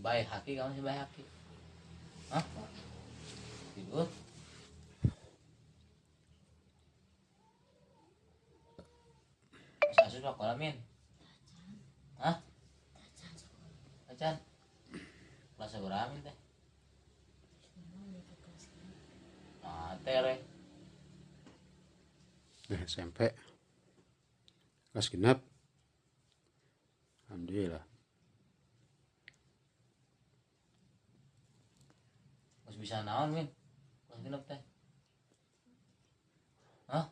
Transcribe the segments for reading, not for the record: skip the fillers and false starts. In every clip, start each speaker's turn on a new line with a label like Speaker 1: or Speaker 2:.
Speaker 1: Si Baihaki, kamu si Baihaki. Hah? Tidur. Masa asup sekolah, Min? Hah? Acan. Kelas berapa, Min teh? Nah, tere.
Speaker 2: Nah, SMP. Kelas genap. Alhamdulillah.
Speaker 1: Mas bisa naon, Min? Kelas genap teh. Hah?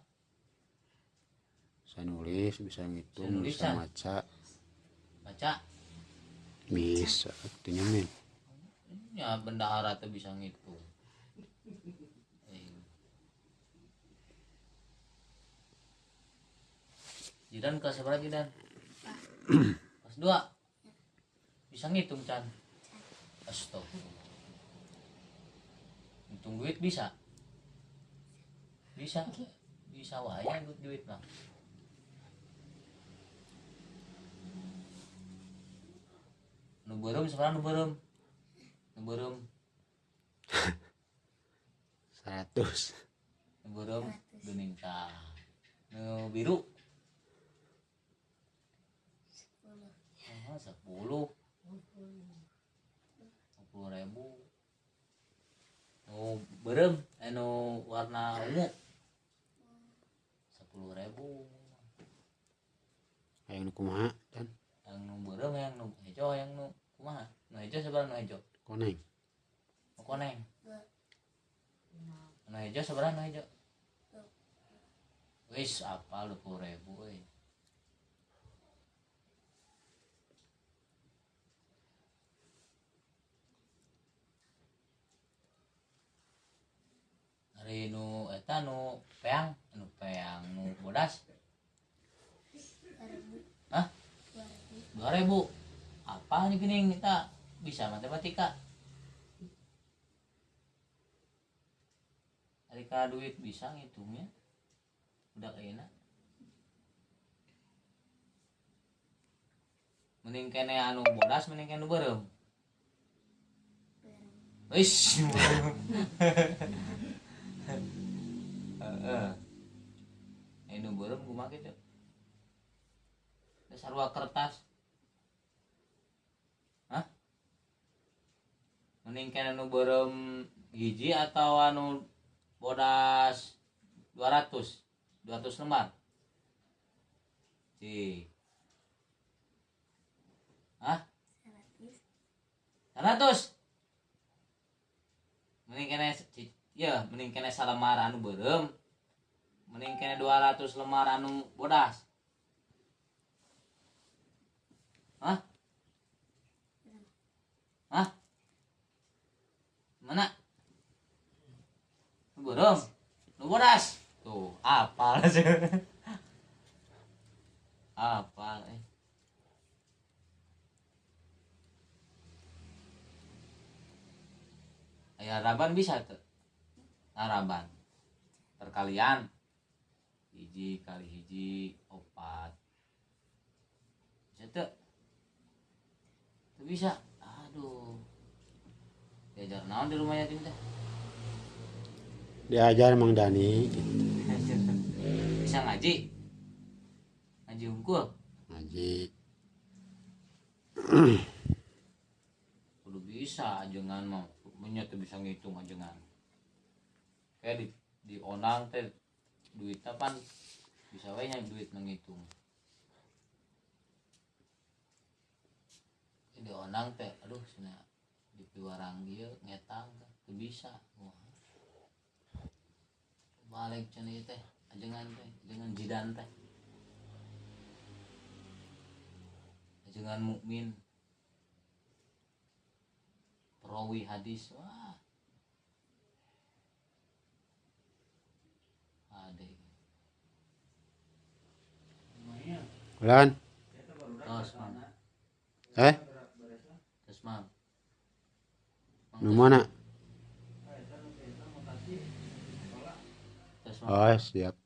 Speaker 2: Bisa nulis, bisa ngitung,
Speaker 1: Bisa nulis,
Speaker 2: bisa
Speaker 1: Chan?
Speaker 2: maca.
Speaker 1: Baca?
Speaker 2: Bisa, artinya Min.
Speaker 1: Ya bendahara tuh bisa ngitung. Jidan kelas berapa Jidan? Kelas 2. Bisa ngitung, Chan? Astagfirullah. Ngitung duit bisa? Bisa. Bisa wae duit mah. Nu beureum sabaraha nu beureum? Nu beureum.
Speaker 2: 100.
Speaker 1: Nu beureum geuning tah. Nu biru 10. 10. 10.000. Nu beureum nu warna ungu 10.000.
Speaker 2: Hayang nu kumaha, Tan?
Speaker 1: Yang nu beureum, yang nu hejo, yang nu kumaha? Nu hejo sabaraha nu hejo?
Speaker 2: Koneng.
Speaker 1: Nu koneng. Nu hejo sabaraha nu hejo? Wis apal 20.000 euy. Ari nu eta nu peang, nu bodas. Hah? 2.000. Apa nih geuning kita bisa matematika? Ari ka duit bisa ngitungnya. Udah kayaknya. Mending kene anu bodas, mending kene beureum. Wis. Heeh. Nu beureum kumaha kitu? Sarua kertas. Hah? Mending kene nu beureum hiji atau anu bodas 200 lembar. Cik. Hah? 100. Mending kene ya, mending kene salembar anu beureum. Mending kene 200 lembar anu bodas. Hah? Hah? Mana? Nu beureum, nu bodas. Tuh, apal sih. Apal eh. Aya raban bisa tuh. Araban. Perkalian hiji kali hiji 4. Bisa tuh. Tuh bisa. Aduh. Diajar naon di rumah yatim teh?
Speaker 2: Diajar Mang Dani.
Speaker 1: Bisa ngaji? Ngaji unggul?
Speaker 2: Ngaji.
Speaker 1: Kudu bisa ajengan mah. Nya teu bisa ngitung ajengan. Kayak di onang teh duitna pan bisa we nya duit ngitung. Di onang teh aduh cenah di piwarang ieu ngetang teu bisa. Wah. Balik cenah ieu teh ajengan jidan teh. Ajengan mukmin. Perawi hadis. Wah. Ade.
Speaker 2: Bulan.
Speaker 1: Tos, Mang.
Speaker 2: Eh?
Speaker 1: Tos, Mang.
Speaker 2: Nu mana?
Speaker 1: Tos, Mang.
Speaker 2: Oh, siap.